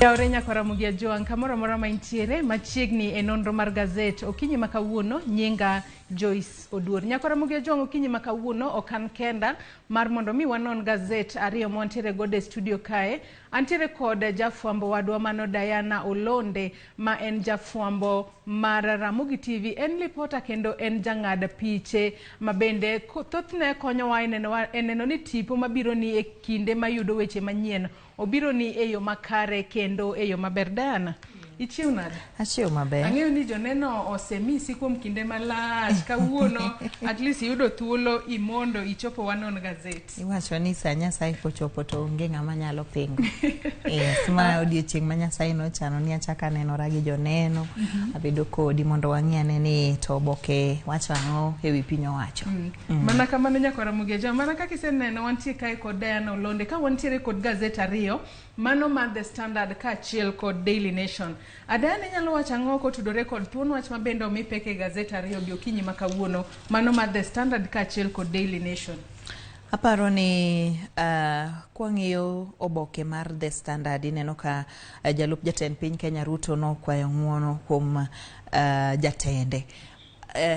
Yaore nyakwara Ramogi Ajwang' kamoro amora ma intiere machiegni e nonro mar gazet okinyi ma kawuono. Nyinga Joyce Oduor. Nyakwara Ramogi Ajwang', okinyi ma kawuono ok an kenda mar mondo mi wanon gazet ariyo mwantiere godo e studio kae. Antiere kod jafwambo wadwa mano Diana Olonde, ma en jafwambo mar Ramogi TV, en lipota kendo en jang'ad piche ma bende thothne konyowa e neno ni tipo mabiro ni e kinde mayudo weche manyien obiro ni e yo makare kendo e yo maber. Diana, ichiew nade? Achiew maber. Ang'eyo ni joneno osemisi kuom kinde malach. Kawuono at least iyudo thuolo imondo ichopo wanon gazet. Iwacho ni sa Nyasaye kochopo to onge ng'ama nyalo pingo. Yes, ma odiochieng' ma Nyasaye nochano ni achak anenora gi joneno. Abedo kodi mondo wang'i ane ni to oboke wacho ang'o ewi piny owacho. Mana kamano, nyakwara Ramogi Ajwang', mana kaka iseneno, wantie kae kod Diana Olonde ka wantiere kod gazet ariyo, mano mar The Standard kaachiel kod Daily Nation. Diana, inyalo wacho ang'o kotudore kod thuon wach ma bende omi pek e gazet ariyo gi okinyi ma kawuono, mano mar The Standard kaachiel kod Daily Nation? Aparo ni kwang'iyo oboke mar The Standard, ineno ka jalup jatend piny Kenya Ruto nokwayo ng'uono kuom jatende.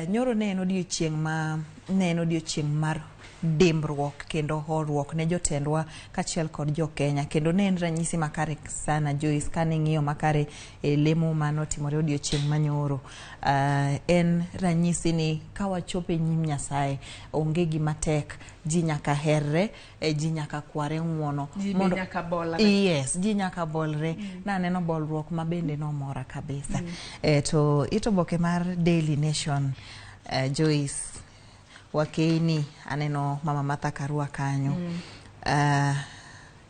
Nyoro ne en odiochieng' ma ne en odiochieng' mar dimbruok kendo horuok ne jotendwa kaachiel kod jo Kenya, kendo ne en ranyisi makare sana, Joyce, kane ing'iyo makare e lemo manotimore odiochieng' manyoro. En ranyisi ni ka wachopo e nyim Nyasaye, onge gima tek. Ji nyaka herre, ji nyaka kware ng'uono. Ji be nyaka bolre. Yes, ji nyaka bolre. Naneno bolruok ma bende nomora kabisa. To it oboke mar Daily Nation, Joyce Wakeini, aneno mama Martha Karua kanyo.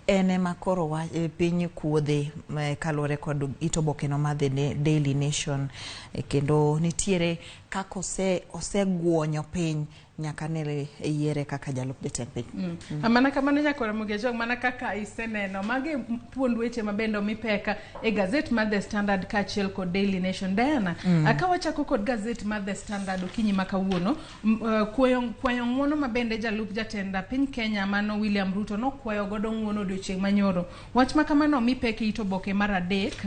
En ema koro piny kuodhe kaluwore kod it oboke no mar The Daily Nation, kendo nitiere kaka oseguonyo piny nyaka ne yiere kaka jalup jatend piny. Mana kamano, nyakwara Ramogi Ajwang', mana kaka iseneno, magi thuond weche ma bende omi pek e gazet mar The Standard kaachiel kod Daily Nation. Diana, ka wachako kod gazet mar The Standard okinyi ma kawuono, kwayo ng'uono ma bende jalup jatend piny Kenya mano William Ruto nokwayo godo ng'uono odiochieng' manyoro. Wach ma kamano omi pek e it oboke mar adek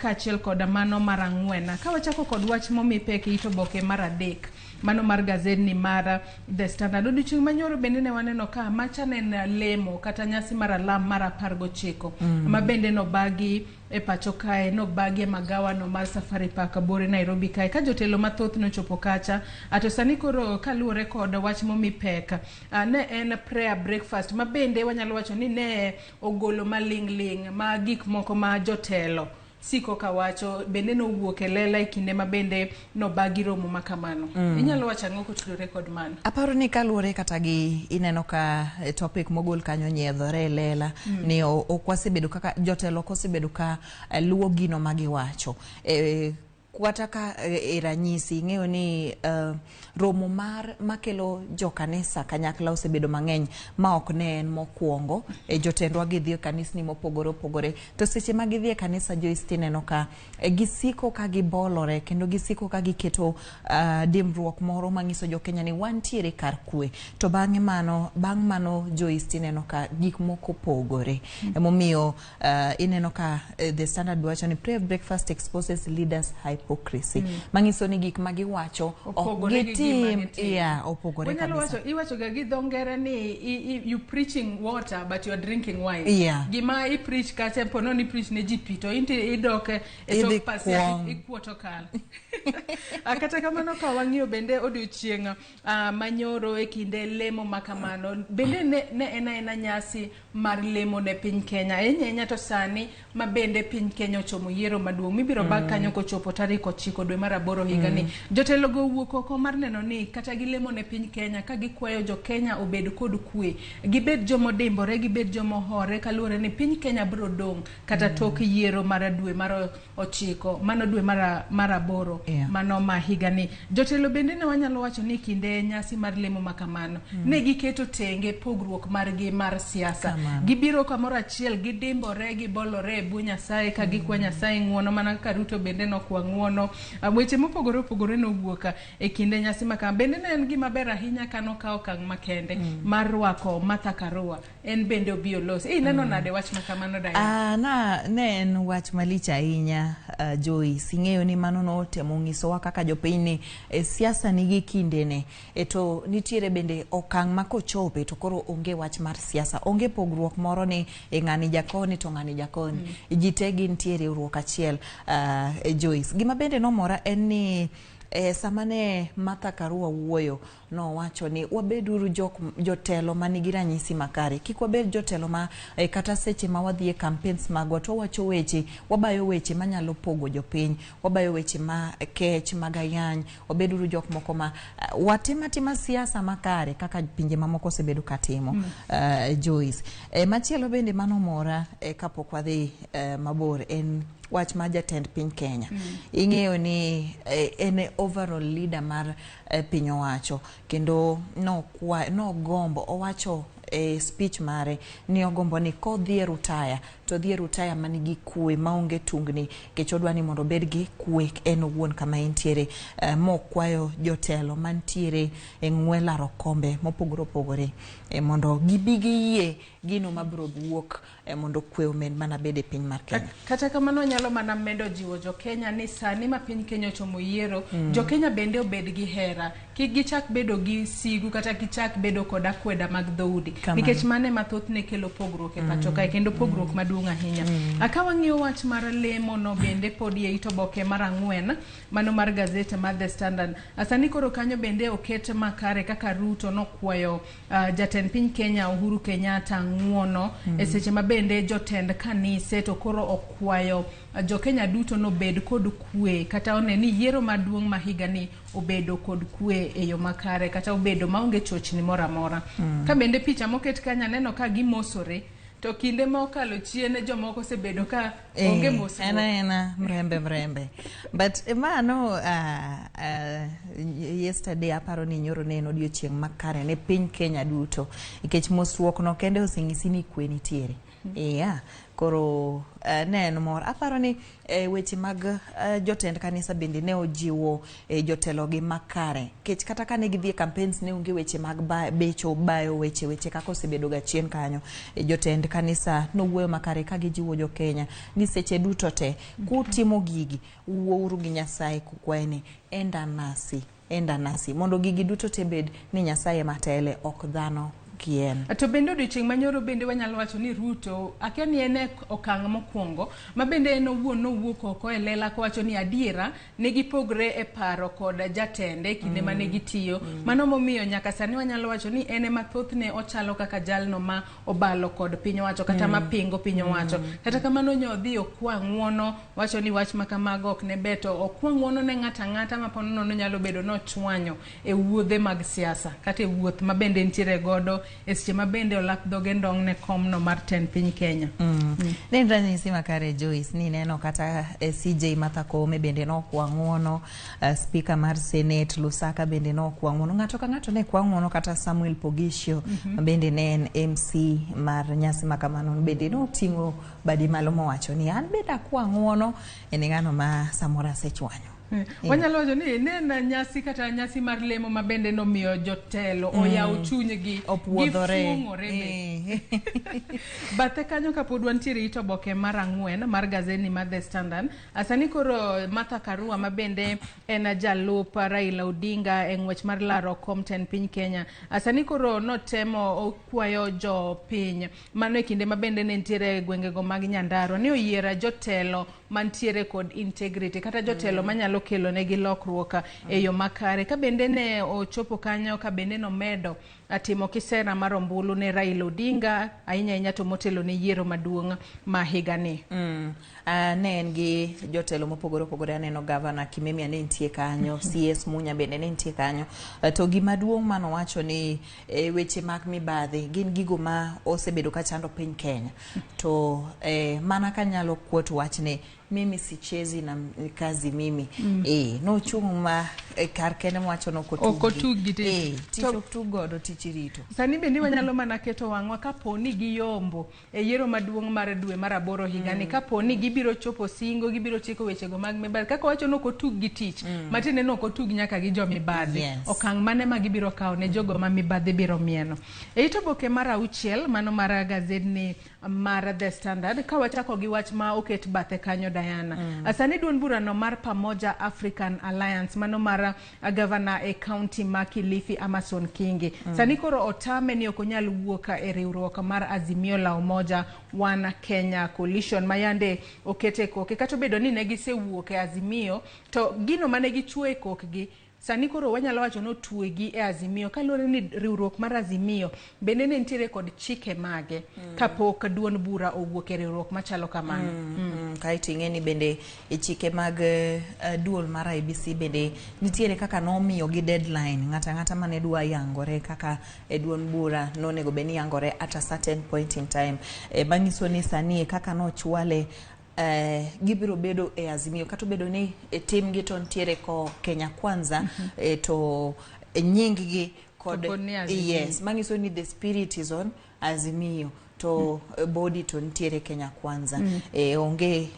kaachiel kod mano mar ang'wen. Ka wachako kod wach momi pek e it oboke mar adek, mano mar gazedni mar The Standard. Odiochieng' manyoro bende ne waneno ka macha ne en lemo kata nyasi mar alam mar 19 ma bende nobagi e pacho kae, nobagi e magawa no mar Safari Park bore Nairobi kae, ka jotelo mathoth nochopo kacha. To sani koro kaluwore kod wach momi pek, ne en prayer breakfast ma bende wanyalo wacho ni ne ogolo maling' ling' ma gik moko ma jotelo siko kawacho bende nowuok e lela e kinde ma bende nobagi romo ma kamano. Inyalo wacho ang'o kotudore kod mano? Aparo ni kaluwore kata gi ineno ka topic mogol kanyo nyiedhore e lela ni ok wasebedo kaka jotelo, ok osebedo ka luwo gino ma giwacho. Kata ka e ranyisi ing'eyo ni romo mar makelo jokanisa kanyakla osebedo mang'eny ma ok ne en mokwongo. Jotendwa gidhi e kanisni mopogore opogore, to seche ma gidhi e kanisa, Joyce, tineno ka gisiko ka gibolore kendo gisiko ka giketo dimbruok moro manyiso jokenya ni wantiere kar kwe. To bang'e mano, bang' mano, Joyce, tineno ka gik moko pogore. Emomiyo ineno ka The Standard wacho ni prayer breakfast exposes leaders' hypocrisy, manyiso ni gik ma giwacho ok opogore gi gima gitim. gitimo. Yeah, opogore Wanyalo kabisa. wacho, iwacho ga gi dho ngere ni you preaching water but you are drinking wine. Gima i preach kacha, pono ni preach ne ji pi, to inti idok e Idhi tok pasia kwong'. ikuoto kal. Kata kamano, ka wang'iyo bende odiochieng' manyoro e kinde lemo ma kamano bende ne en aena nyasi mar lemo ne piny Kenya ahinya ahinya, to sani ma bende piny Kenya ochomo yiero maduong' mibiro bag kanyo kochopo tarik 9 dwe mar aboro higani, jotelo go owuok oko mar neno ni kata gilemo ne piny Kenya ka gikwayo jo Kenya obed kod kwe, gibed jomodimbore, gibed jomohore, kaluwore ni piny Kenya biro dong' kata tok yiero mar dwe mar ochiko, mano dwe mar aboro mano ma higani. Jotelo bende ne wanyalo wacho ni kinde nyasi mar lemo ma kamano ne giketo tenge pogruok margi mar siasa. Kamano. Gibiro kamoro achiel, gidimbore, gibolore e bwo Nyasaye ka gikwa Nyasaye ng'uono, mana kaka Ruto bende nokwa ng'uono. ng'uono. Weche mopogore opogore nowuok e kinde nyasi ma kama. Bende ne en gima ber ahinya ka nokawo okang' makende mar rwako Martha Karua, en bende obi olos. Ineno nade wach ma kamano, Diana? Na ne en wach malich ahinya, Joyce. Ing'eyo ni mano notemo nyisowa kaka jopiny ni siasa nigi kindene to nitiere bende okang' ma kochope to koro onge wach mar siasa, onge pogruok moro ni ng'ani jakoni to ng'ani jakoni, ji te gintie riwruok achiel. Joyce, gima bende nomora en ni sama ne Martha Karua wuoyo, nowacho ni wabeduru jok jotelo manigi ranyisi makare, kik wabed jotelo ma kata seche ma wadhi e campaigns magwa to wawacho weche, wabayo weche manyalo pogo jopiny, wabayo weche ma kech mag ayany. Wabeduru jok moko ma watim atima siasa makare kaka pinje mamoko osebedo katimo. Joyce, machielo bende manomora kapok wadhi mabor en wach mar jatend piny Kenya. Ing'eyo ni en e overall leader mar piny owacho, kendo nokwa nogombo owacho e speech mare ni ogombo ni kodhi e rutaya to dhi e rutaya manigi kwe maonge tungni, nikech odwa ni mondo obed gi kwe en owuon kama entiere. Mokwayo jotelo mantiere e ng'we laro kombe mopogore opogore mondo gibi giyie gino mabiro wuok mondo kwe omed mana bedo e piny mar Kenya. Kata kamano, nyalo mana medo jiwo jo-Kenya ni sani ma piny Kenya ochomo yiero, jo-Kenya bende obed gi hera, kik gichak bedo gi sigu kata gichak bedo kod akweda mag dhoudi. Kamano. Nikech mano ema thothne kelo pogruok e pacho kae, kendo pogruok maduong' ahinya. Ka wang'iyo wach mar lemo no bende pod e it oboke mar 4 mano mar gazet mar The Standard. Sani koro kanyo bende oket makare kaka Ruto nokwayo jatend piny Kenya Uhuru Kenyatta ng'uono e seche ma bende jotend kanise to koro okwayo jo-Kenya duto nobed kod kwe, kata one ni yiero maduong' ma higani obedo kod kwe e yo makare, kata obedo maonge chochni moro amora. Ka bende picha moket kanyo aneno ka gimosore, to kinde ma okalo chien jomoko osebedo ka onge mosruok. En aena mrembe mrembe, but mano yesterday aparo ni nyoro ne en odiochieng' makare ne piny Kenya duto, nikech mosruok no kende oseng'isi ni kwe nitiere. Yeah. Koro ne en mor. Aparo ni weche mag jotend kanisa bende ne ojiwo jotelo gi makare, nikech kata kane gidhi e campaigns ne onge weche mag becho bayo weche weche kaka osebedo ga chien kanyo. Jotend kanisa nowuoyo makare ka gijiwo jo Kenya ni seche duto te kutimo gigi, wuouru gi Nyasaye kukwaye ni enda nasi, enda nasi, mondo gigi duto te bed ni Nyasaye ema tele, ok dhano kien. To bende odiochieng' manyoro bende wanyalo wacho ni Ruto akia ni en e okang' mokwongo ma bende en owuon nowuok oko e lela kowacho ni adiera ne gipogre e paro kod jatende e kinde mane gitiyo. Mano momiyo nyaka sani wanyalo wacho ni en ema thothne ochalo kaka jalno ma obalo kod piny owacho kata mapingo piny owacho. Kata kamano nyo odhi okwa ng'uono, wacho ni wach ma kamago ok ne ber, to okwa ng'uono ne ng'ato ang'ata ma ponono nyalo bedo nochwanyo e wuodhe mag siasa kata e wuoth ma bende entiere godo e seche ma bende olak dhoge ndong' ne komno mar tend piny Kenya. Ne en ranyisi makare, Joyce, ni neno kata CJ Martha Koome bende nokwa ng'uono, Speaker mar Senate Lusaka bende nokwa ng'uono, ng'ato ka ng'ato ne kwa ng'uono, kata Samuel Poghisio ma bende ne en MC mar nyasi ma kamano bende noting'o bade malo mowacho ni an bende akwa ng'uono ne ng'ano ma samoro asechwanyo. Wanyalo wacho ni ne en nyasi kata nyasi mar lemo ma bende nomiyo jotelo oyawo chunygi, opuodhore, gifuong'ore be. Bathe kanyo kapod wantiere it oboke mar 4 mar gazeti mar The Standard. Sani koro Martha Karua ma bende en jalup Raila Odinga e ng'wech mar laro kom tend piny Kenya. Sani koro notemo okwayo jopiny mano e kinde ma bende ne nitiere e gwengego mag Nyandarua ni oyier jotelo mantiere kod integrity kata jotelo manyalo kelo negi lokruok e yo makare. Ka bende ne ochopo kanyo, ka bende nomedo timo kisera mar ombulu ne Raila Odinga, ahinya ahinya to motelo ne yiero maduong' ma higani. Ne en gi jotelo mopogore opogore, aneno gavana Kimemia ne nitie kanyo, CS Munya bende ne nitie kanyo. To gima duong' manowacho ni weche mag mibadhi gin gigo ma osebedo ka chando piny Kenya. To mana kanyalo quote wachne, mimi sichezi na kazi mimi. Nochung' ma kar kende mowacho ni ok Ok otug gi tich. Tich ok tug godo, tich irito. Sani bende wanyalo mana keto wang'wa kapo ni giyombo e yiero maduong' mar dwe mar aboro higani, kapo ni gibiro chopo singo, gibiro tieko wechego mag mibadhi. Kaka wacho ni ok otug gi tich, matiende ni ok otug nyaka gi jomibadhi. Okang' mane ma gibiro kawo ne jogo ma mibadhi biro mieno. E it oboke mar 6, mano mar gazedni mar The Standard, ka wachako gi wach ma oket bathe kanyo, Diana. Sani duond burano mar Pamoja African Alliance, mano mar gavana e county ma Kilifi, Amason Kingi. Sani koro otame ni ok onyal wuok e riwruok mar Azimio la Umoja One Kenya Coalition ma yande okete koke. Kata obedo ni ne gisewuok e Azimio, to gino mane gichwo e kokgi sani koro wanyalo wacho ni otwegi e Azimio, kaluwore ni riwruok mar Azimio bende ne nitiere kod chike mage kapok duond bura owuok e riwruok machalo kamano. Kaeto ing'e ni bende e chike mag duol mar IEBC bende nitiere kaka nomiyogi deadline. Ng'ata ang'ata mane dwa yangore kaka e duond bura nonego bed ni yangore at a certain point in time. Manyiso ni sani kaka nochwale, gibiro bedo e Azimio kata obedo ni timgi to nitiere ko Kenya Kwanza, to nying gi kod To pod ni Azimio. Yes, manyiso ni the spirit is on Azimio to body to nitiere Kenya Kwanza. Onge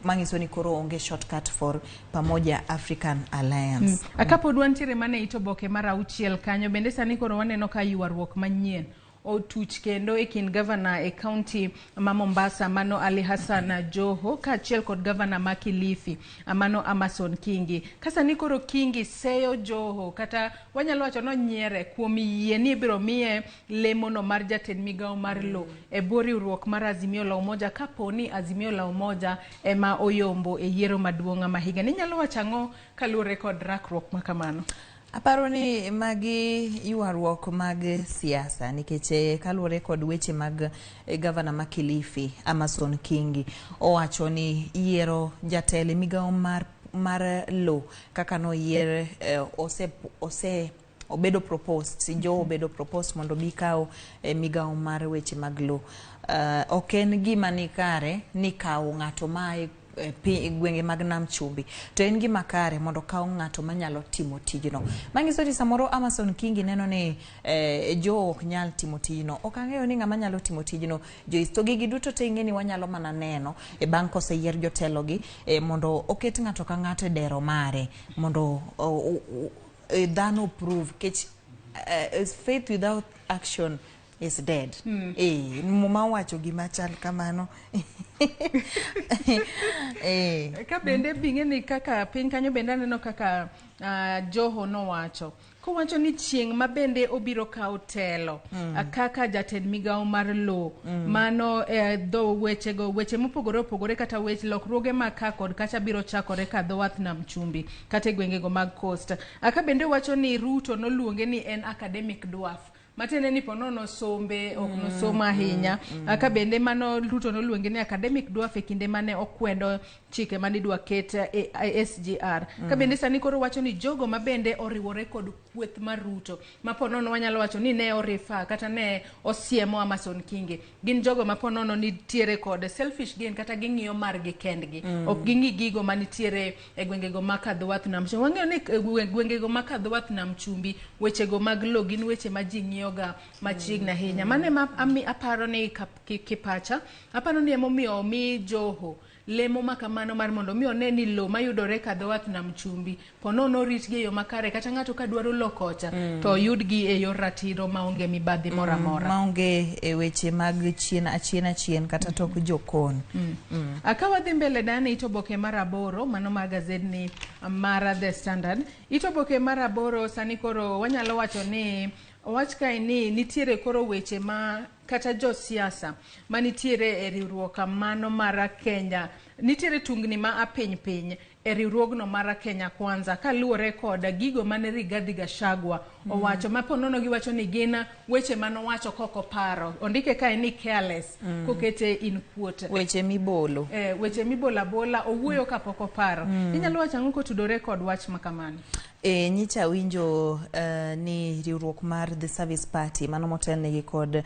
manyiso ni koro onge shortcut for Pamoja African Alliance. Kapod wantiere mana e it oboke mar 6 kanyo, bende sani koro waneno ka ywaruok manyien otuch kendo e kind gavana e county ma Mombasa mano Ali Hassan Joho kaachiel kod gavana ma Kilifi mano Amason Kingi. Ka sani koro Kingi seyo Joho, kata wanyalo wacho ni onyiere kuom yie ni ibiro miye lemono mar jatend migawo mar lo e bwo riwruok mar Azimio la Umoja kapo ni Azimio la Umoja ema oyombo e yiero maduong' ma higani. Inyalo wacho ang'o kaluwore kod rakruok ma kamano? Aparo ni magi ywaruok mag siasa, nikech kaluwore kod weche mag gavana ma Kilifi Amason Kingi, owacho ni yiero jatelo e migawo mar lo kaka noyier, ose obedo proposed, jo obedo proposed mondo bi kaw migawo mar weche mag lo. Ok en gima ni kare ni kawo ng'ato ma gwenge mag Nam Chumbi, to en gima kare mondo okaw ng'ato manyalo timo tijno. Manyiso ni samoro Amason Kingi neno ni jo ok nyal timo tijno. Ok ang'eyo ni ng'ama nyalo timo tijno, Joyce. To gigi duto te ing'e ni wanyalo mana neno e bang' koseyier jotelo gi, mondo oket ng'ato ka ng'ato e dero mare mondo dhano prove kech faith without action is dead. Muma owacho gima chal kamano. Ka bende bing'e ni kaka piny kanyo bende aneno kaka Joho nowacho kowacho ni chieng' ma bende obiro kawo telo kaka jatend migawo mar lo, mano dho wechego, weche mopogore opogore kata weche lokruoge ma ka kod kacha biro chakore ka dho wath Nam Chumbi kata e gwengego mag coast. Ka bende wacho ni Ruto noluonge ni en academic dwarf, matiende ni ponono sombe ok nosomo ahinya. Ka bende mano Ruto noluonge ni academic dwarf e kinde mane okwedo chike mane idwa ket e SGR. Ka bende sani koro wacho ni jogo ma bende oriwore kod kweth mar Ruto ma ponono wanyalo wacho ni ne orifa kata ne osiemo Amason Kingi gin jogo ma ponono nitiere kod selfish gain kata ging'iyo margi kendgi, ok ging'i gigo manitiere e gwengego ma kadho wath Nam Chumbi. Wang'eyo ni gwengego ma kadho wath Nam Chumbi wechego mag lo gin weche ma ji ng'iyoga machiegni ahinya. Mano ema aparo ni kipacha aparo ni emomiyo omi Joho lemo ma kamano mar mondo mi one ni lo mayudore kadho wath Nam Chumbi ponono oritgi e yo makare, kata ng'ato ka dwaro lo kocha to oyudgi e yor ratiro maonge mibadhi moro amora, maonge e weche mag chien achien achien kata tok jokon. Ka wadhi mbele dani, it oboke mar 8 mano mar gazedni mar The Standard, it oboke mar 8 sani koro wanyalo wacho ni owach kae ni nitiere koro weche ma kata josiasa manitiere e riwruok mano mar Kenya, nitiere tungni ma apiny piny e riwruogno mar Kenya Kwanza kaluwore kod gigo mane Rigathi Gachagua owacho ma ponono giwacho ni gin weche manowacho kok oparo. Ondike kae ni careless, kokete in quote. Weche mibolo. Weche mibolo abola, owuoyo kapok oparo. Inyalo wacho ang'o kotudore kod wach ma kamano? Nyicha winjo ni riwruok mar The Service Party mano motelnegi kod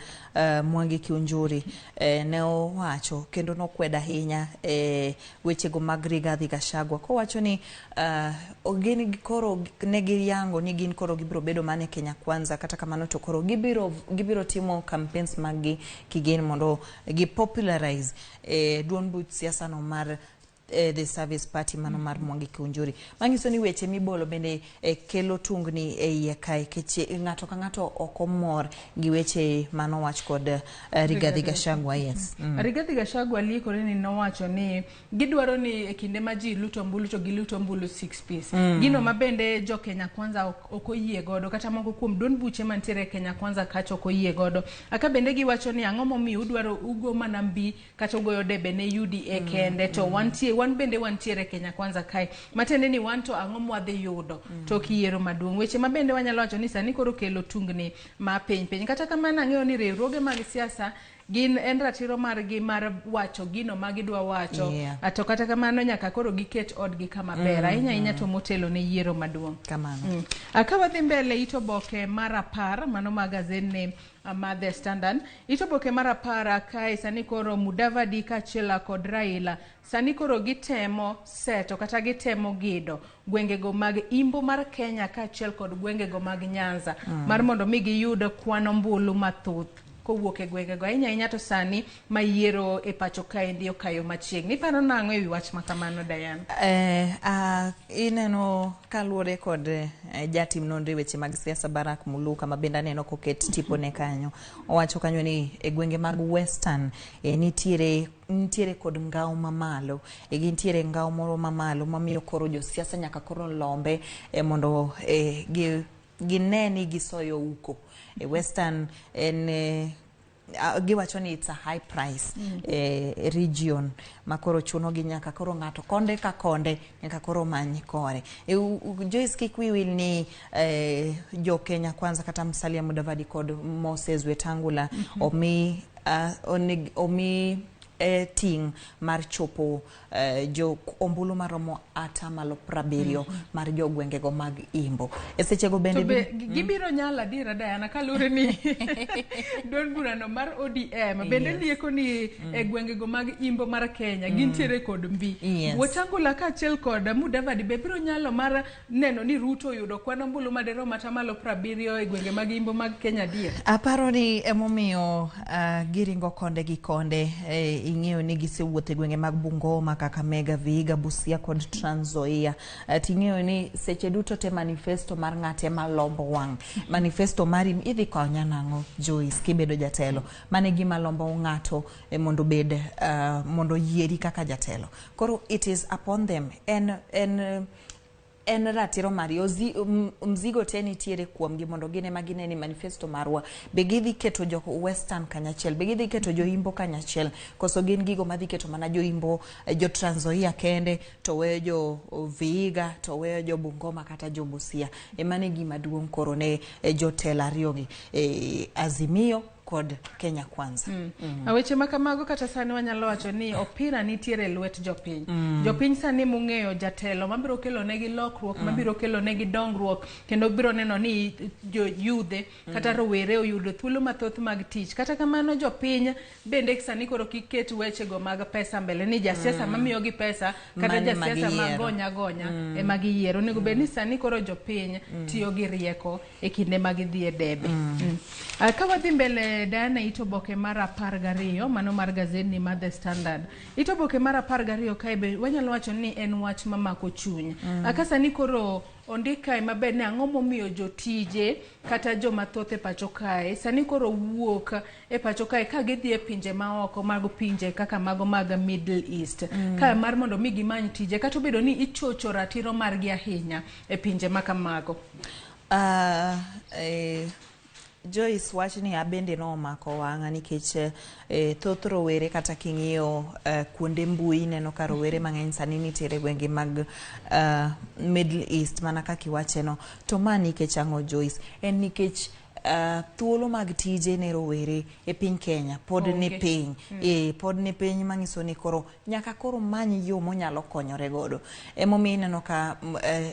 Mwangi Kiunjuri ne owacho kendo nokwedo ahinya wechego mag Rigathi Gachagua kowacho ni gin koro ne giyango ni gin koro gibiro bedo mana e Kenya Kwanza, kata kamano to koro gibiro timo campaigns mag gi kigin mondo gi popularize duond buch siasa no mar The Service Party mano mar Mwangi Kiunjuri. Manyiso ni weche mibolo bende kelo tungni e iye kae nikech ng'ato ka ng'ato ok omor gi weche manowach kod Rigathi Gachagua. Yes. Rigathi Gachagua liekore ni nowacho ni gidwaro ni e kinde ma ji luto ombulu to giluto ombulu six piece. Gino ma bende jo Kenya Kwanza ok oyie godo, kata moko kuom duond buche mantiere e Kenya Kwanza kacha ok oyie godo. Aka bende giwacho ni ang'o momiyo udwaro ugo mana mbi kata ugoyo debe ne UDA kende to wantie, wan bende wantiere Kenya Kwanza kae. Matiende ni wan to ang'o mwadhi yudo tok yiero maduong'. Weche ma bende wanyalo wacho ni sani koro kelo tungni ma piny piny. Kata kamano ang'eyo ni riwruoge mag siasa gin en ratiro margi mar wacho gino ma gidwa wacho. To kata kamano nyaka koro giket odgi kama ber ahinya ahinya to motelo ne yiero maduong'. Kamano. Ka wadhi mbele, it oboke mar 10 mano mar gazet ma The Standard. It oboke mar 10 kae sani koro Mudavadi kaachiel kod Raila sani koro gitemo seto kata gitemo gido gwengego mag Imbo mar Kenya kaachiel kod gwengego mag Nyanza mar mondo mi giyud kwan ombulu mathoth kowuok e gwengego, ahinya ahinya to sani ma yiero e pacho kaendi okayo machiegni. Iparo nang'o ewi wach ma kamano, Diana? Ineno kaluwore kod jatim nonro e weche mag siasa Barak Muluka, ma bende aneno koket tipone kanyo, owacho kanyo ni e gwenge mag Western nitiere kod ngao mamalo, gintiere ngao moro mamalo mamiyo koro josiasa nyaka koro lombe mondo gine ni gisoyo uko e Western. En giwacho ni it's a high price region ma koro chuno gi nyaka koro ng'ato konde ka konde nyaka koro many kore. Joyce, kik wi wil ni jo Kenya Kwanza kata Musalia Mudavadi kod Moses Wetangula omi ting' mar chopo jo ombulu maromo 70% mar jogwengego mag Imbo e sechego bende. To be gibiro nyalo adiera, Diana, kaluwore ni duond burano mar ODM bende lieko ni e gwengego mag Imbo mar Kenya gintiere kod mbi. Wetangula kaachiel kod Mudavadi be biro nyalo mar neno ni Ruto oyudo kwan ombulu maderom 70% e gwenge mag Imbo mag Kenya adier? Aparo ni emomiyo giringo konde gi konde. Ing'eyo ni gisewuotho e gwenge mag Bungoma, Kakamega, Vihiga, Busia kod Trans Nzoia. Ting'eyo ni seche duto te manifesto mar ng'ate ema lombo wang'. Manifesto mari idhi konya nang'o, Joyce, kibedo jatelo? Mano e gima lombo ng'ato mondo obed mondo oyieri kaka jatelo. Koro it is upon them. En ratiro margi. Mzigo te nitiere kuomgi mondo gin ema gine ni manifesto marwa be gidhi keto jo Western kanyachiel, be gidhi keto jo Imbo kanyachiel, koso gin gigo madhi keto mana jo Imbo, jo Trans Nzoia kende to weyo jo Vihiga to weyo jo Bungoma kata jo Busia. Emano e gima duong' koro ne jotelo ariyogi, Azimio kod Kenya Kwanza. Weche ma kamago kata sani wanyalo wacho ni opira nitiere e lwet jopiny. Jopiny sani mong'eyo jatelo mabiro kelo negi lokruok, mabiro kelo negi dongruok, kendo biro neno ni jo yudhe kata rowere oyudo thuolo mathoth mag tich. Kata kamano jopiny bende sani koro kik ket wechego mag pesa mbele ni jasiasa mamiyogi pesa kata Mano ema jasiasa ma giyiero. gonya gonya ema giyiero. Onego bed ni sani koro jopiny tiyo gi rieko e kinde ma gidhi e debe. Ka wadhi mbele, Diana, it oboke mar 12 mano mar gazedni mar The Standard. It oboke mar 12 kae be wanyalo wacho ni en wach mamako chuny. Ka sani koro ondik kae maber ni ang'o momiyo jotije kata joma thoth e pacho kae sani koro wuok e pacho kae ka gidhi e pinje maoko mag pinje kaka mago mag Middle East ka mar mondo mi gimany tije, kata obedo ni ichocho ratiro margi ahinya e pinje ma kamago. Joyce, wachni abende nomako wang'a nikech thoth rowere kata king'iyo kuonde mbui ineno ka rowere mang'eny sani nitiere e gwenge mag Middle East mana kaka iwache no. To ma nikech ang'o, Joyce? En nikech Thuolo mag tije ne rowere e piny Kenya pod ni piny. Pod ni piny, manyiso ni koro nyaka koro many yo monyalo konyore godo. Emomiyo ineno ka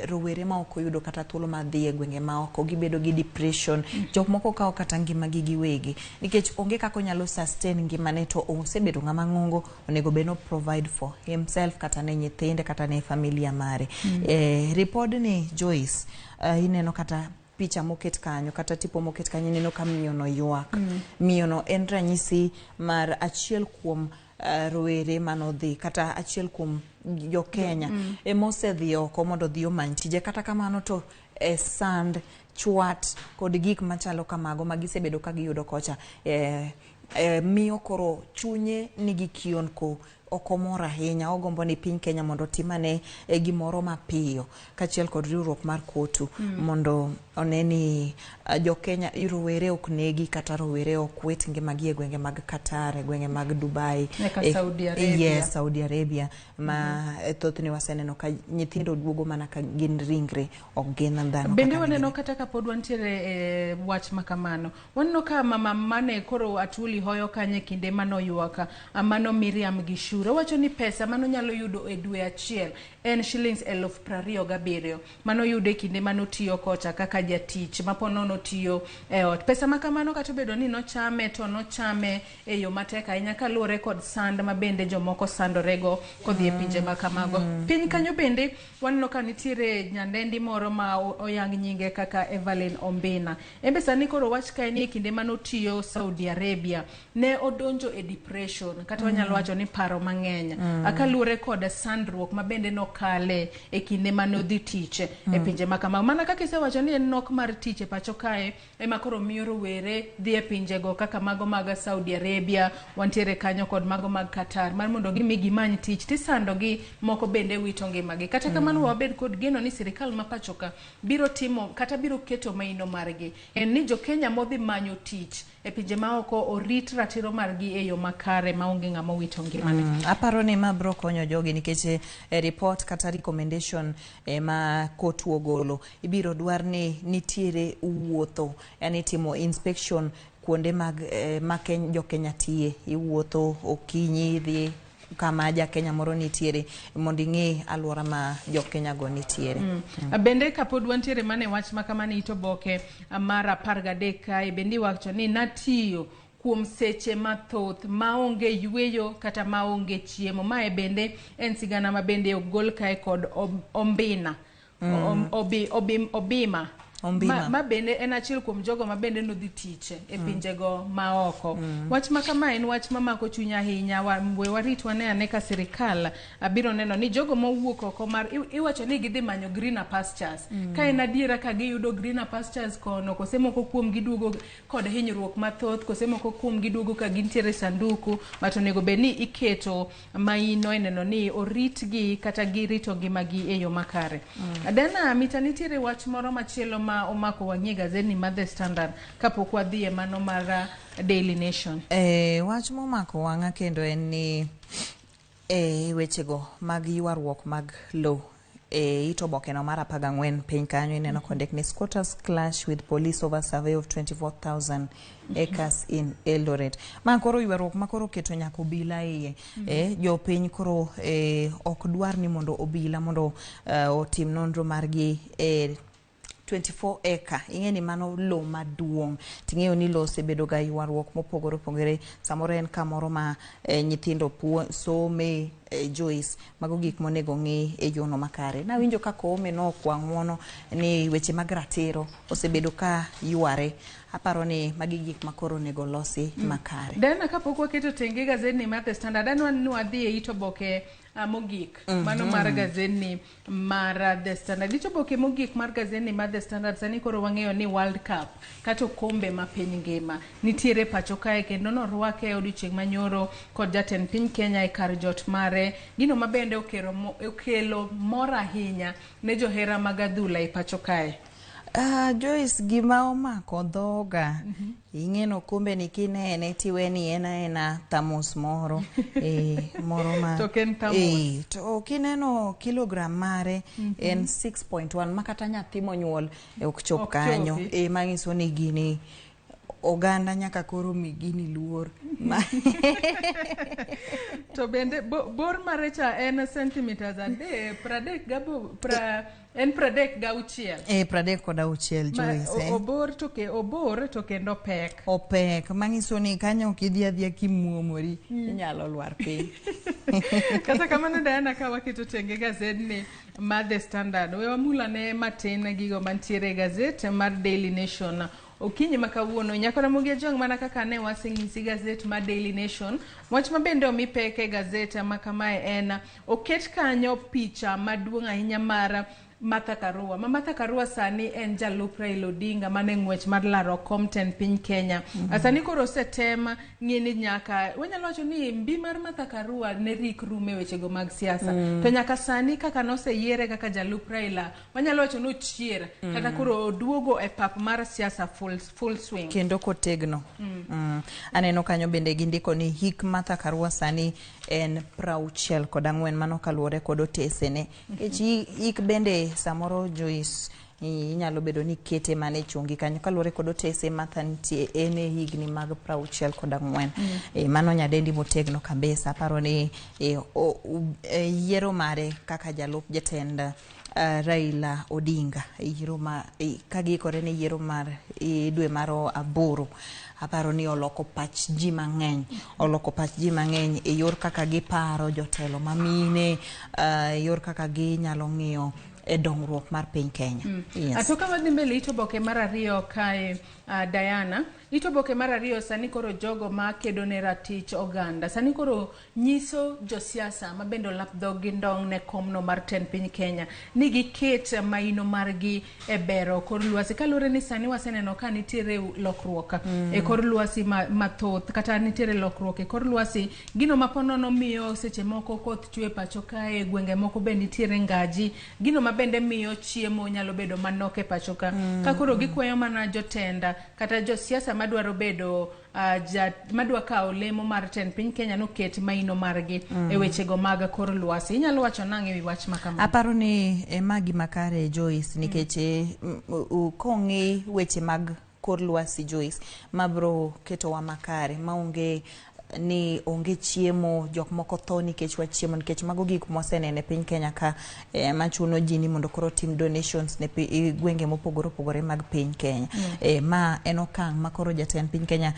rowere ma ok oyudo kata thuolo mar dhi e gwenge maoko gibedo gi depression. Jok moko kawo kata ngimagi giwegi nikech onge kaka onyalo sustain ngimane, to osebedo ng'ama ng'ongo, onego bed ni provide for himself kata ne nyithinde kata ne familia mare. Ripodni Joyce, ineno kata picha moket kanyo kata tipo moket kanyo, ineno ka miyono ywak. Miyono en ranyisi mar achiel kuom rowere manodhi kata achiel kuom jo-Kenya emosedhi oko mondo odhi omany tije. Kata kamano to sand, chwat kod gik machalo kamago ma gisebedo ka giyudo kocha miyo koro chunye nigi kionko, ok omor ahinya. Ogombo ni piny Kenya mondo otim ane gimoro mapiyo kaachiel kod riwruok mar KOTU mondo one ni jo-Kenya, rowere ok negi kata rowere ok wit ngimagi e gwenge mag Qatar, e gwenge mag Dubai, nyaka Saudi Arabia. Yes, Saudi Arabia, ma thothne waseneno ka nyithindo duogo mana ka gin ringre, ok gin dhano. Bende waneno kata kapod wantiere e wach ma kamano, waneno ka mama mane koro Atwoli hoyo kanyo e kinde manoywak, mano Miriam Gishuru, owacho ni pesa manonyalo yudo e dwe achiel en shillings 27,000 manoyudo e kinde manotiyo kocha kaka jatich maponono tiyo e ot. Pesa ma kamano, kata obedo ni nochame, to nochame e yo matek ahinya kaluwore kod sand ma bende jomoko sandorego kodhi e pinje ma kamago. Piny kanyo bende waneno ka nitiere nyandendi moro ma oyang nyinge kaka Evelyn Ombina. En be sani koro wach kae ni e kinde manotiyo Saudi Arabia ne odonjo e depression, kata wanyalo wacho ni paro mang'eny kaluwore kod sandruok ma bende nokale e kinde manodhi tich e pinje ma kamago. Mana kaka isewacho ni en nok mar tich e pacho kae ema koro miyo rowere dhi e pinjego kaka mago mag Saudi Arabia, wantiere kanyo kod mago mag Qatar, mar mondo gimi gimany tich tisandogi, moko bende wito ngimagi. Kata kamano wabed kod geno ni sirikal ma pacho ka biro timo kata biro keto maino margi en ni jo-Kenya modhi manyo tich e pinje maoko orit ratiro margi e yo makare maonge ng'ama owito ngimane. Aparo ni ma bro konyo jogi nikech e report kata recommendation ma KOTU ogolo ibiro dwar ni nitiere wuotho, yani timo inspection kuonde mag ma jo-Kenya tiye. Iwuotho okinyi idhi kama ja-Kenya moro nitiere mondo ing'e alwora ma jo-Kenya go nitiere. Bende kapod wantiere mana e wach ma kamano, it oboke mar 13 kae bende iwacho ni natiyo kuom seche mathoth maonge yweyo kata maonge chiemo. Mae bende en sigana ma bende ogol kae kod Ombina. Obima. Ombima. Ma bende en achiel kuom jogo ma bende nodhi tich e pinjego maoko. Wach ma kama en wach mamako chuny ahinya. We warit wane ane ka sirikal biro neno ni jogo mowuok oko mar iwacho ni gidhi manyo greener pastures. Ka en adiera ka giyudo greener pastures kono, kose moko kuom giduogo kod hinyruok mathoth, kose moko kuom giduogo ka gintiere sanduku, but onego bed ni iketo maino e neno ni oritgi kata girito ngimagi e yo makare. Dana mita nitiere wach moro machielo ma omako wang'i e gazetni mar The Standard kapok wadhi e mano mar Daily Nation. Wach momako wang'a kendo en ni wechego mag ywaruok mag lo e it oboke no mar 14 piny kanyo ineno kondik ni squatters clash with police over survey of 24,000 acres in Eldoret. Ma koro ywaruok ma koro keto nyaka obila iye. Jopiny koro ok dwar ni mondo obila mondo otim nonro margi e 24 acre. Ing'e ni mano lo maduong', ting'eyo ni lo osebedo ga ywaruok mopogore opogore. Samoro en kamoro ma nyithindo some. Joyce, mago gik monego ng'i e yono makare. Nawinjo ka Koome nokwa ng'uono ni weche mag ratiro osebedo ka yware. Aparo ni magi gik ma koro onego losi makare. Dana, kapok waketo tenge gazetni mar The Standard, adwa ni wadhi e it oboke mogik mano mar gazetni mar The Standard. It oboke mogik mar gazetni mar The Standard, sani koro wang'eyo ni World Cup kata okombe ma piny ngima nitiere pacho kae, kendo norwake e odiochieng' manyoro kod jatend piny Kenya e kar jot mare, gino ma bende okelo mor ahinya ne johera mag adhula e pacho kae. Joyce, gima omako dhoga ing'eno kombe ni kinene tiwe ni en aena thamos moro moro ma To ok en thermos. To kineno kilogram mare en 6.1 ma kata nyathi monyuol ok chop Ok kanyo. chopi. Manyiso ni gini oganda nyaka koro mi gini luor. To bende bor mare cha en centimeters adek, pradek gabo, en 36. 36, Joyce. Obor to obor to kendo pek. Opek, manyiso ni kanyo ok idhi adhiya kimuomori, inyalo lwar piny. Kata kamano Diana, ka waketo tenge gazedni mar The Standard, we wamul ane matin gigo mantiere e gazet mar Daily Nation. Okinyi ma kawuono, nyaka Ramogi Ajwang', mana kaka ne waseng'isi gazet mar Daily Nation, wach ma bende omi pek e gazet ma kamae en oket kanyo picha maduong' ahinya mar Martha Karua. Ma Martha Karua sani en jalup Raila Odinga mane ng'wech mar laro kom tend piny Kenya. Sani koro osetem ng'e ni nyaka wanyalo wacho ni mbi mar Martha Karua ne rik rume wechego mag siasa. To nyaka sani kaka noseyiere kaka jalup Raila, wanyalo wacho ni ochier kata koro oduogo e pap mar siasa full swing. Kendo kotegno. Aneno kanyo bende gindiko ni hik Martha Karua sani en 64, mano kaluwore kod otesene. Nikech hik bende samoro Joyce inyalo bedo ni kete mana e chongi kanyo kaluwore kod otese Martha nitie en e higni mag 64. Mano nyadendi motegno kabisa. Aparo ni yiero mare kaka jalup jatend Raila Odinga yiero ma ka giikore ne yiero mar dwe mar aboro, aparo ni oloko pach ji mang'eny, oloko pach ji mang'eny e yor kaka giparo jotelo mamine, e yor kaka ginyalo ng'iyo e dongruok mar piny Kenya. Yes. To ka wadhi mbele it oboke mar ariyo kae, Diana, it oboke mar ariyo sani koro jogo ma kedo ne ratich oganda sani koro nyiso josiasa ma bende olap dhog gi ndong' ne komno mar tend piny Kenya ni giket maino margi e bero kor lwasi, kaluwore ni sani waseneno ka nitiere lokruok e kor lwasi mathoth, kata nitiere lokruok e kor lwasi, gino ma ponono miyo seche moko koth chwe pacho kae, gwenge moko be nitiere ngaji, gino ma bende miyo chiemo nyalo bedo manok e pacho ka. Ka koro gikwayo mana jotenda kata josiasa madwaro bedo madwa kawo lemo mar tend piny Kenya noket maino margi e wechego mag kor lwasi. Inyalo wacho nang'o ewi wach ma kamano? Aparo ni ma gima kare Joyce, nikech kong'i weche mag kor lwasi Joyce mabro ketowa makare maonge ni onge chiemo, jok moko tho nikech wach chiemo, nikech mago gik mwaseneno e piny Kenya ka machuno ji ni mondo koro tim donations ne gwenge mopogore opogore mag piny Kenya. Ma en okang' ma koro jatend piny Kenya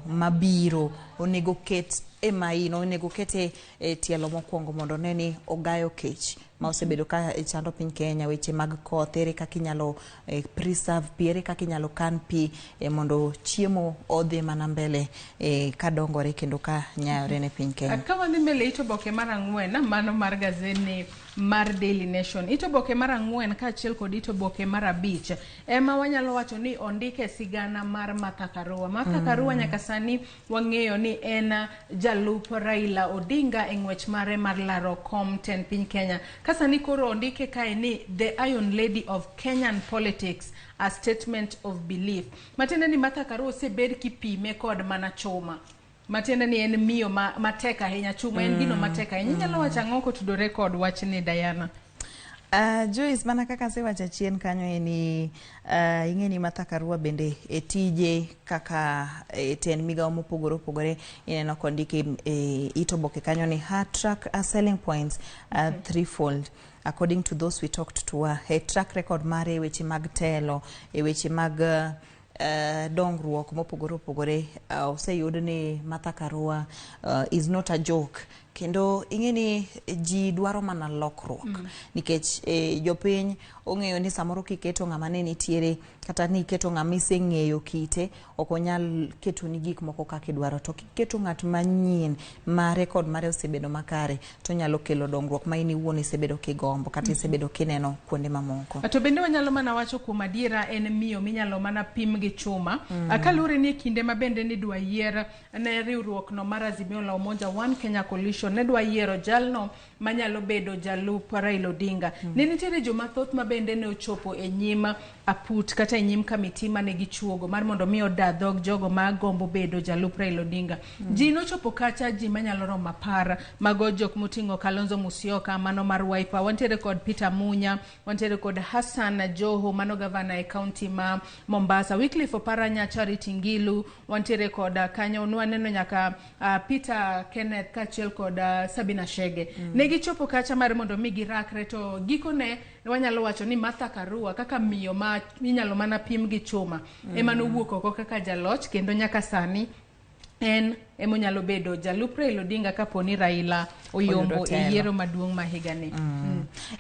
mabiro onego ket e maino, onego ket e tielo mokwongo mondo one ni ogayo kech ma osebedo ka chando piny Kenya, weche mag koth, ere kaka inyalo preserve pi, ere kaka inyalo kan pi mondo chiemo odhi mana mbele kadongore kendo ka nyayore ne piny Kenya. Ka wadhi mbele it oboke mar ang'wen, mano mar gazedni mar Daily Nation. It oboke mar ang'wen kaachiel kod it oboke mar abich ema wanyalo wacho ni ondike sigana mar Martha Karua. Martha Karua nyaka sani wang'eyo ni en jalup Raila Odinga e ng'wech mare mar laro kom tend piny Kenya. Ka sani koro ondike kae ni The Iron Lady of Kenyan Politics, a statement of belief. Matiende ni Martha Karua osebed kipime kod mana chuma. Matiende ni en miyo matek ahinya, chuma en gino matek ahinya. Inyalo wacho ang'o kotudore kod wachni, Diana? Joyce, mana kaka asewacho achien kanyo en ni ing'e ni Martha Karua bende e tije kaka e tend migawo mopogore opogore, ineno kondiki e it oboke kanyo ni her track selling points threefold according to those we talked to her. E track record mare e weche mag telo, e weche mag dongruok mopogore opogore, oseyud ni Martha Karua is not a joke, kendo ing'e ni ji dwaro mana lokruok nikech jopiny ong'eyo ni samoro kiketo ng'ama ne nitiere kata ni iketo ng'ama iseng'eyo kite, ok onyal ketoni gik moko kaka idwaro, to kiketo ng'at manyien ma record mare osebedo makare to onyalo kelo dongruok ma in iwuon isebedo kigombo kata isebedo kineno kuonde mamoko. To bende wanyalo mana wacho kuom adiera en miyo minyalo mana pim gi chuma. Kaluwore ni kinde ma bende nidwa yier ne riwruok no mar Azimio la Umoja One Kenya Coalition. Constitution ne dwa yiero jalno manyalo bedo jalup Raila Odinga. Ne nitiere joma thoth ma bende ne ochopo e nyim aput kata e nyim kamiti mane gichuogo mar mondo mi oda dhog jogo ma gombo bedo jalup Raila Odinga. Ji nochopo kacha, ji manyalo romo 10, mago jok moting'o Kalonzo Musyoka mano mar Wiper, wantiere kod Peter Munya, wantiere kod Hassan Joho mano gavana e kaunti ma Mombasa, Wycliffe Oparanya, Charity Ngilu, wantiere kod kanyo nwaneno nyaka Peter Kenneth kaachiel kod Sabina Chege. Ne gichopo kacha mar mondo mi girakre, to gikone wanyalo wacho ni Martha Karua kaka miyo ma inyalo mana pim gi chuma ema nowuok oko kaka jaloch, kendo nyaka sani en emonyalo bedo jalup Raila Odinga kapo ni Raila oyombo e yiero maduong' ma higani.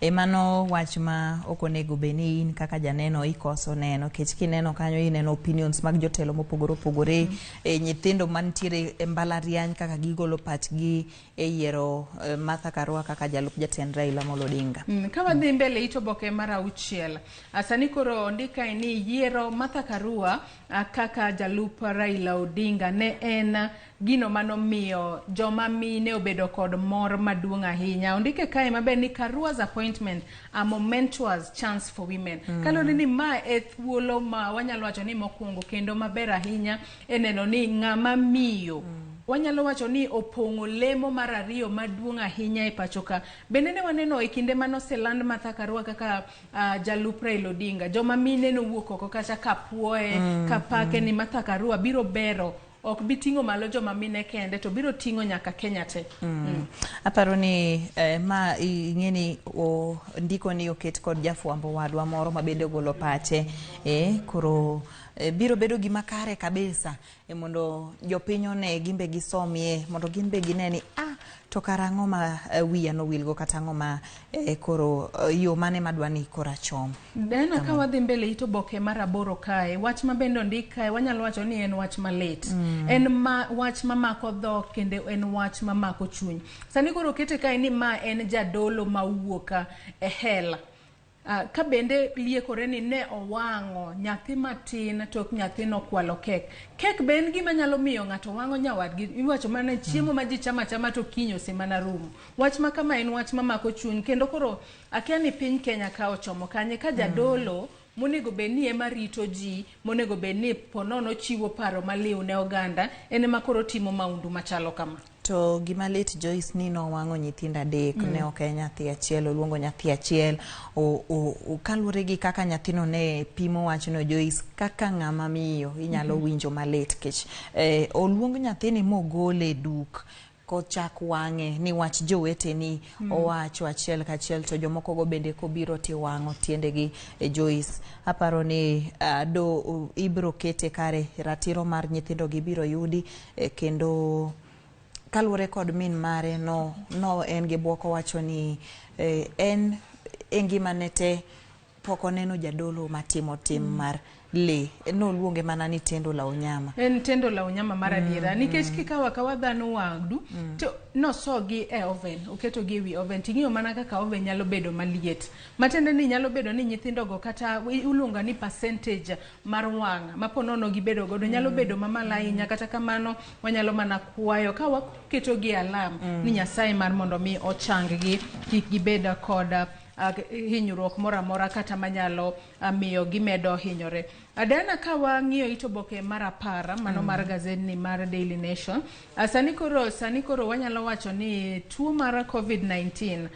E mano wach ma ok onego bed ni in kaka janeno ikoso neno, nikech kineno kanyo ineno opinions mag jotelo mopogore opogore, e nyithindo mantiere e mbalariany kaka gigolo pachgi e yiero Martha Karua kaka jalup jatend Raila Amolo Odinga. Ka wadhi mbele it oboke mar 6, sani koro ondik kae ni yiero Martha Karua kaka jalup Raila Odinga ne en gino manomiyo joma mine obedo kod mor maduong' ahinya. Ondike kae maber ni Karua's appointment a momentous chance for women. Kaluwore ni ma e thuolo ma wanyalo wacho ni mokwongo kendo maber ahinya e neno ni ng'ama miyo wanyalo wacho ni opong'o lemo mar ariyo maduong' ahinya e pacho ka. Bende ne waneno e kinde manoseland Martha Karua kaka jalup Raila Odinga, joma mine nowuok oko kacha kapuoye, kapake ni Martha Karua biro bero, ok bi ting'o malo joma mine kende to biro ting'o nyaka Kenya te. Aparo ni ma ing'e ni ndiko ni oket kod jafwambo wadwa moro ma bende ogolo pache, koro biro bedo gima kare kabisa mondo jopiny one gin be gisomie mondo gin be gine ni to kara ang'o ma wiya nowilgo kata ang'o ma koro yo mane madwa ni koro achom. Diana, ka wadhi mbele it oboke mar 8 kae, wach ma bende ondik kae wanyalo wacho ni en wach malit. En ma wach mamako dhok kendo en wach mamako chuny. Sani koro okete kae ni ma en jadolo mawuok e hell. Ka bende liekore ni ne owang'o nyathi matin tok nyathi nokwalo kek. Kek be en gima nyalo miyo ng'ato wang'o nyawadgi. Iwacho mana chiemo ma ji chamo achama to kiny osemana rumo. Wach ma kama en wach mamako chuny kendo koro akia ni piny Kenya ka ochomo kanye ka jadolo monego bed ni ema rito ji, monego bed ni ponono chiwo paro maliw ne oganda, en ema koro timo maundu machalo kama. To gima lit Joyce ni nowang'o nyithindo 3, ne ok en nyathi achiel, oluongo nyathi achiel. Kaluwore gi kaka nyathino ne pimo wachno Joyce, kaka ng'ama miyo inyalo winjo malit kech oluong nyathini mogole e duk kochak wang'e ni wach joweteni owacho achiel kachiel to jomoko go bende kobiro tiwang'o tiendegi. Joyce, aparo ni do ibiro kete kare, ratiro mar nyithindo gi biro yudi, kendo kaluwore kod min mare no en gi bwok owacho ni en e ngimane te pok oneno jadolo matimo tim mar lee, noluonge mana ni tendo la unyama. En tendo la unyama mar adiera, nikech kikawo akawa dhano wadu to nosogi e oven, oketogi ewi oven, ting'iyo mana kaka oven nyalo bedo maliet, matiende ni nyalo bedo ni nyithindogo kata iluongo ni percentage mar wang' ma ponono gibedo godo nyalo bedo mamalo ahinya. Kata kamano wanyalo mana kwayo ka waketogi e alam ni Nyasaye mar mondo mi ochang-gi kik gibed kod hinyruok moro amora kata manyalo miyo gimedo hinyore. Diana, ka wang'iyo it oboke mar 10 mano mar gazedni mar Daily Nation, sani koro wanyalo wacho ni tuo mar COVID-19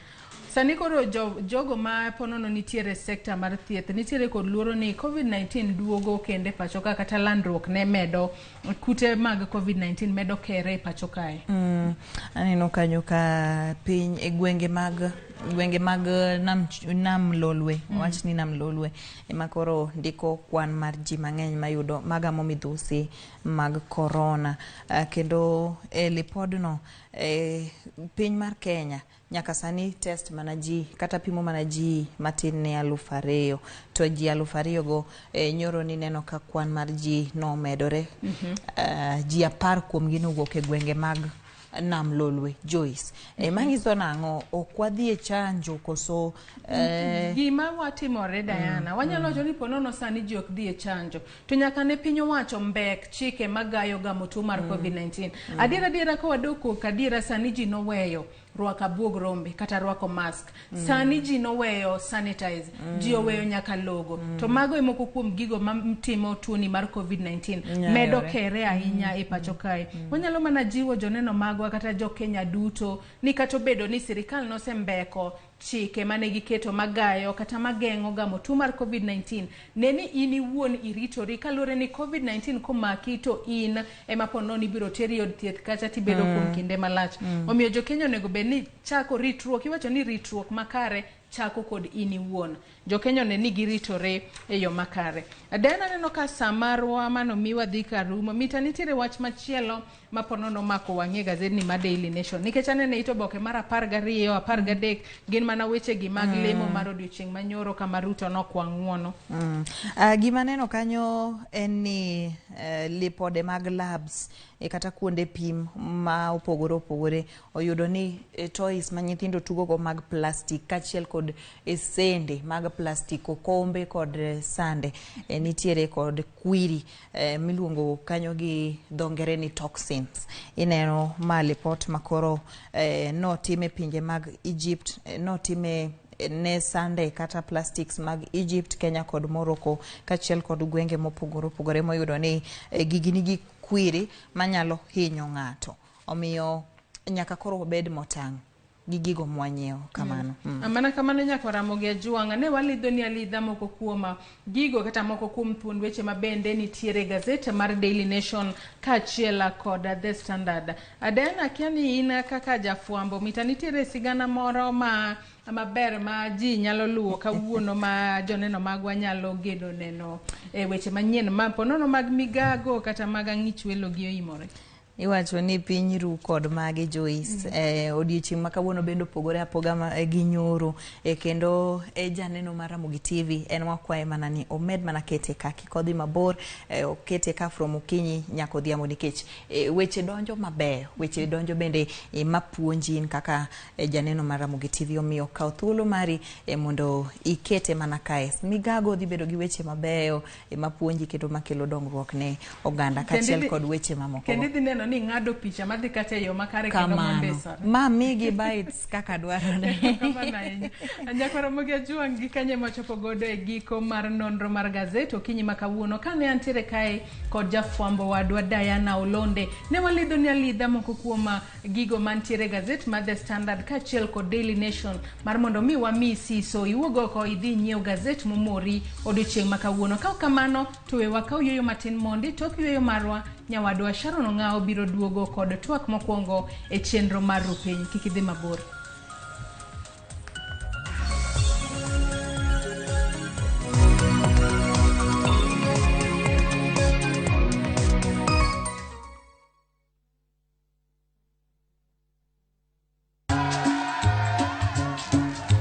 sani koro jogo ma ponono nitiere e sekta mar thieth nitiere kod luoro ni COVID-19 duogo kendo e pacho ka, kata landruok ne medo, kute mag COVID-19 medo kere e pacho kae. Aneno kanyo ka piny e gwenge mag nam Lolwe, wach ni nam Lolwe ema koro ndiko kwan mar ji mang'eny mayudo magamo midhusi mag korona. Kendo e lipodno, piny mar Kenya nyaka sani test mana ji kata pimo mana ji matin ne 2000, to ji 2000 go nyoro nineno ka kwan mar ji nomedore. Ji 10 kuomgi nowuok e gwenge mag Nam Lolwe Joyce. Manyiso nang'o ok wadhi e chanjo koso Gima watimore Diana, wanyalo wacho ni ponono sani ji ok dhi e chanjo to nyaka ne piny owacho mbek chike magayo gamo tuo mar COVID-19. Adiera adiera ka wadok ok adiera sani ji noweyo rwako abuog rombe kata rwako mask. Sani ji noweyo sanitize, ji oweyo nyaka logo. To mago e moko kuom gigo matimo tuoni mar COVID-19 medo kere ahinya e pacho kae. Wanyalo mana jiwo joneno magwa kata jo Kenya duto ni kata obedo ni sirikal nosembeko chike mane giketo magayo kata mageng'o gamo tuo mar COVID-19, ne ni in iwuon iritori kaluwore ni COVID-19 komaki to in ema ponono ibiro teri e od thieth kacha tibedo kuom kinde malach. Omiyo jo Kenya onego bed ni chako ritruok, iwacho ni ritruok makare chako kod in iwuon. Jo Kenya one ni giritore e yo makare. Diana, aneno ka sa marwa manomiwa dhi karumo. Mita nitiere wach machielo ma ponono omako wang'i e gazedni mar Daily Nation. Nikech aneno e it oboke mar 12, 13 gin mana wechegi mag lemo mar odiochieng' manyoro kama Ruto nokwa ng'uono. Gima aneno kanyo en ni lipode mag labs kata kuonde pim ma opogore opogore oyudo ni toys ma nyithindo tugogo mag plastic kaachiel kod sende mag plastic, okombe kod sande nitiere kod kwiri miluongo kanyo gi dho ngere ni toxins. Ineno ma lipot makoro notim e pinje mag Egypt, notime ne sande kata plastics mag Egypt, Kenya kod Morocco kaachiel kod gwenge mopogore opogore moyudo ni gigi nigi kwiri manyalo hinyo ng'ato. Omiyo nyaka koro wabed motang' gi gigo mwanyiewo kamano. Mana kamano nyaka Ramogi Ajwang', ne walidho ni alidha moko kuom gigo kata moko kuom thuond weche mabende nitiere e gazet mar Daily Nation kaachiel kod The Standard. Diana, akia ni in kaka jafwambo, mita nitiere sigana moro ma maber ma ji nyalo luwo kawuono ma joneno magwa nyalo geno neno e weche manyien ma ponono mag migago kata mag ang'ich welo gi oimore. Iwacho ni piny ru kod magi Joyce. Odiochieng' ma kawuono bende opogore apoga gi nyoro kendo janeno mar Ramogi TV en wakwaye mana ni omed mana kete ka kik odhi mabor, okete ka from okinyi nyaka odhiambo nikech weche donjo mabeyo, weche donjo bende mapuonji in kaka janeno mar Ramogi TV. Omiyo kaw thuolo mari mondo ikete mana kae. Migago dhi bedo gi weche mabeyo mapuonji kendo makelo dongruok ne oganda kaachiel kod weche mamoko. Kendo idhi neno ni ng'ado picha madhi kata e yo makare kendo mondisore. Ma migi bites kaka dwarore. Kamano ahinya. Nyakwa Ramogi Ajwang' gi kanye machopo godo e giko mar nonro mar gazet okinyi ma kawuono kane antiere kae kod jafwambo wadwa Diana Olonde. Ne walidho ni alidha moko kuom gigo mantiere e gazet mar The Standard kaachiel kod Daily Nation mar mondo mi wami siso iwuog oko idhi inyiew gazet momori odiochieng' ma kawuono. Ka ok kamano to we wakaw yueyo matin mondi tok yueyo marwa nyawadwa Sharon Ong'ao biro duogo kod twak mokwongo e chenro mar Rupiny. Kik idhi mabor.